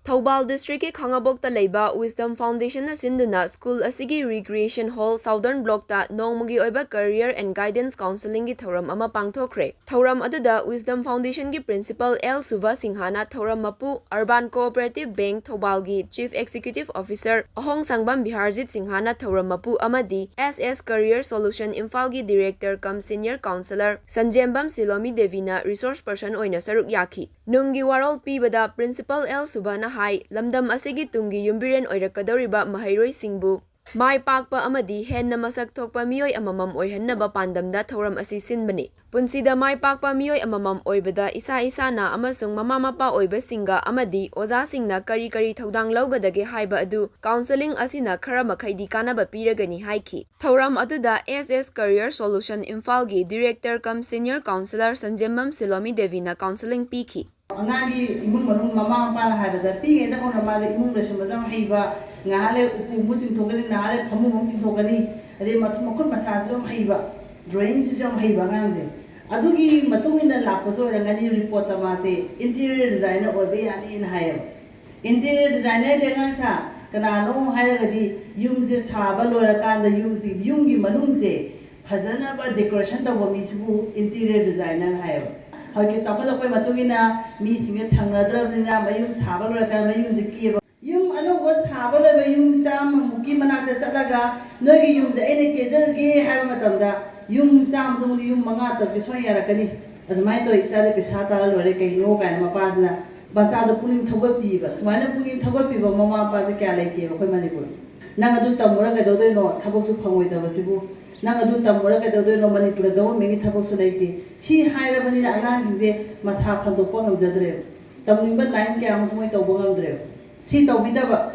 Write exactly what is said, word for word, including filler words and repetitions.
ꯊꯧꯕꯥꯜ ꯗꯤꯁꯇ꯭ꯔꯤꯛꯀꯤ ꯈꯥꯉꯕꯣꯛꯇ ꯂꯩꯕ Wisdom Foundationꯅ ꯁꯤꯟꯗꯨꯅ ꯁ꯭ꯀꯨꯜ ꯑꯁꯤꯒꯤ Recreation Hall Southern Blockꯇ ꯅꯣꯡꯃꯒꯤ ꯑꯣꯏꯕ Career and Guidance Counselling ꯒꯤ ꯊꯧꯔꯝ ꯑꯃ ꯄꯥꯡꯊꯣꯛꯈ꯭ꯔꯦ꯫ ꯊꯧꯔꯝ ꯑꯗꯨꯗ Wisdom Foundationꯒꯤ Principal ꯑꯦꯜ ꯁꯨꯚ ꯁꯤꯡꯍꯅ ꯊꯧꯔꯝ ꯃꯄꯨ, Urban Cooperative Bank ꯊꯧꯕꯥꯜꯒꯤ Chief Executive Officer ꯑꯍꯣꯡ ꯁꯪꯕꯝ ꯕꯤꯍꯥꯔꯖꯤꯠ ꯁꯤꯡꯍꯅ ꯊꯧꯔꯝ ꯃꯄꯨ ꯑꯃꯗꯤ S S Career Solution ꯏꯝꯐꯥꯜꯒꯤ Director cum Senior Counsellor ꯁꯟꯖꯦꯝꯕꯝ ꯁꯤꯂꯣꯃꯤ ꯗꯦꯕꯤꯅ Resource Person ꯑꯣꯏꯅ ꯁꯔꯨꯛ ꯌꯥꯈꯤ꯫ ꯅꯨꯡꯒꯤ ꯋꯥꯔꯣꯜ ꯄꯤꯕꯗ Principal ꯑꯦꯜ ꯁꯨꯚꯅ ꯍꯥꯏ, ꯂꯝꯗꯝ ꯑꯁꯤꯒꯤ ꯇꯨꯡꯒꯤ ꯌꯨꯝꯕꯤꯔꯦꯟ ꯑꯣꯏꯔꯛꯀꯗꯧꯔꯤꯕ ꯃꯍꯩꯔꯣꯏꯁꯤꯡꯕꯨ ꯃꯥꯏ ꯄꯥꯛꯄ ꯑꯃꯗꯤ ꯍꯦꯟꯅ ꯃꯁꯛ ꯊꯣꯛꯄ ꯃꯤꯑꯣꯏ ꯑꯃꯃꯝ ꯑꯣꯏꯍꯟꯅꯕ ꯄꯥꯟꯗꯝꯗ ꯊꯧꯔꯝ ꯑꯁꯤ ꯁꯤꯟꯕꯅꯤ꯫ ꯄꯨꯟꯁꯤꯗ ꯃꯥꯏ ꯄꯥꯛꯄ ꯃꯤꯑꯣꯏ ꯑꯃꯃꯝ ꯑꯣꯏꯕꯗ ꯏꯁꯥ ꯏꯁꯥꯅ ꯑꯃꯁꯨꯡ ꯃꯃꯥ ꯃꯄꯥ ꯑꯣꯏꯕꯁꯤꯡꯒ ꯑꯃꯗꯤ ꯑꯣꯖꯥꯁꯤꯡꯅ ꯀꯔꯤ ꯀꯔꯤ ꯊꯧꯗꯥꯡ ꯂꯧꯒꯗꯒꯦ ꯍꯥꯏꯕ ꯑꯗꯨ counselling ꯑꯁꯤꯅ ꯈꯔ ꯃꯈꯩꯗꯤ ꯀꯥꯟꯅꯕ ꯄꯤꯔꯒꯅꯤ ꯍꯥꯏꯈꯤ꯫ ꯊꯧꯔꯝ ꯑꯗꯨꯗ S S Career Solution ꯏꯝꯐꯥꯜꯒꯤ Director cum Senior Counsellor ꯁꯟꯖꯦꯝꯕꯝ ꯁꯤꯂꯣꯃꯤ ꯗꯦꯕꯤꯅ counselling ꯄꯤꯈꯤ꯫ ꯑꯉꯥꯡꯒꯤ ꯏꯃꯨꯡ ꯃꯅꯨꯡ ꯃꯃꯥ ꯃꯄꯥꯅ ꯍꯥꯏꯕꯗ ꯄꯤꯛꯏꯉꯩꯗ ꯍꯧꯅ ꯃꯥꯁꯦ ꯏꯃꯨꯡ ꯂꯣꯏꯁꯟꯕꯁꯨ ꯌꯥꯝ ꯍꯩꯕ, ꯉꯥꯏꯍꯥꯛ ꯂꯩ ꯎꯄꯨ ꯑꯃꯨꯛ ꯆꯤꯡꯊꯣꯛꯀꯅꯤ, ꯉꯥꯏꯍꯥꯛ ꯂꯩ ꯐꯃꯨꯡ ꯑꯃꯨꯛ ꯆꯤꯡꯊꯣꯛꯀꯅꯤ, ꯑꯗꯩ ꯃꯈꯨꯠ ꯃꯁꯥꯁꯨ ꯌꯥꯝ ꯍꯩꯕ, drawingꯁꯤꯁꯨ ꯌꯥꯝ ꯍꯩꯕ ꯑꯉꯥꯡꯁꯦ꯫ ꯑꯗꯨꯒꯤ ꯃꯇꯨꯡ ꯏꯟꯅ ꯂꯥꯛꯄꯁꯨ ꯑꯣꯏꯔꯝꯒꯅꯤ, reportꯇ ꯃꯥꯁꯦ interior designer ꯑꯣꯏꯕ ꯌꯥꯅꯤꯅ ꯍꯥꯏꯌꯦꯕ꯫ Interior designerꯗꯤ ꯑꯉꯥꯡꯁꯥ ꯀꯅꯥꯅꯣ ꯍꯥꯏꯔꯒꯗꯤ ꯌꯨꯝꯁꯦ ꯁꯥꯕ ꯂꯣꯏꯔꯀꯥꯟꯗ ꯌꯨꯝꯁꯤ, ꯌꯨꯝꯒꯤ ꯃꯅꯨꯡꯁꯦ ꯐꯖꯅꯕ decoration ꯇꯧꯕ ꯃꯤꯁꯤꯕꯨ interior designer ꯍꯥꯏꯌꯦꯕ꯫ ꯍꯧꯖꯤꯛ ꯆꯥꯎꯈꯠꯂꯛꯄꯒꯤ ꯃꯇꯨꯡ ꯏꯟꯅ ꯃꯤꯁꯤꯡꯁꯦ ꯁꯪꯅꯗ꯭ꯔꯕꯅꯤꯅ ꯃꯌꯨꯝ ꯁꯥꯕ ꯂꯣꯏꯔꯀꯥꯟꯗ ꯃꯌꯨꯝꯁꯦ ꯀꯦꯕ꯫ ꯌꯨꯝ ꯑꯅꯧꯕ ꯁꯥꯕ ꯂꯣꯏꯕ ꯌꯨꯝ ꯆꯥꯝꯃꯃꯨꯛꯀꯤ ꯃꯅꯥꯛꯇ ꯆꯠꯂꯒ ꯅꯣꯏꯒꯤ ꯌꯨꯝꯁꯦ ꯑꯩꯅ ꯀꯦꯖꯔꯒꯦ ꯍꯥꯏꯕ ꯃꯇꯝꯗ ꯌꯨꯝ ꯆꯥꯝꯃꯗꯨꯃꯗꯤ ꯌꯨꯝ ꯃꯉꯥ ꯇꯔꯨꯛꯇꯤ ꯁꯣꯏꯅ ꯌꯥꯔꯛꯀꯅꯤ꯫ ꯑꯗꯨꯃꯥꯏꯅ ꯇꯧꯔ ꯏꯆꯥꯗꯤ ꯄꯩꯁꯥ ꯇꯥꯜꯂ ꯂꯣꯏꯔꯦ ꯀꯩꯅꯣ ꯀꯥꯏꯅ ꯃꯄꯥꯁꯤꯅ ꯃꯆꯥꯗꯣ ꯄꯨꯛꯅꯤꯡ ꯊꯧꯒꯠꯄꯤꯕ꯫ ꯁꯨꯃꯥꯏꯅ ꯄꯨꯛꯅꯤꯡ ꯊꯧꯒꯠꯄꯤꯕ ꯃꯃꯥ ꯃꯄꯥꯁꯦ ꯀꯌꯥ ꯂꯩꯇꯦꯕ ꯑꯩꯈꯣꯏ ꯃꯅꯤꯄꯨꯔꯗ꯫ ꯅꯪ ꯑꯗꯨ ꯇꯝꯃꯨꯔ ꯀꯩꯗꯧꯗꯣꯏꯅꯣ? ꯊꯕꯛꯁꯨ ꯐꯪꯉꯣꯏꯗꯕꯁꯤꯕꯨ꯫ ꯅꯪ ꯑꯗꯨ ꯇꯝꯃꯨꯔ ꯀꯩꯗꯧꯗꯣꯏꯅꯣ? ꯃꯅꯤꯄꯨꯔꯗ governmentꯀꯤ ꯊꯕꯛꯁꯨ ꯂꯩꯇꯦ꯫ ꯁꯤ ꯍꯥꯏꯔꯕꯅꯤꯅ ꯑꯉꯥꯡꯁꯤꯡꯁꯦ ꯃꯁꯥ ꯐꯟꯗꯣꯛꯄ ꯉꯝꯖꯗ꯭ꯔꯦꯕ꯫ ꯇꯝꯅꯤꯡꯕ line ꯀꯌꯥ ꯑꯃꯁꯨ ꯃꯣꯏ ꯇꯧꯕ ꯉꯝꯗ꯭ꯔꯦꯕ꯫ ꯁꯤ ꯇꯧꯕꯤꯗꯕ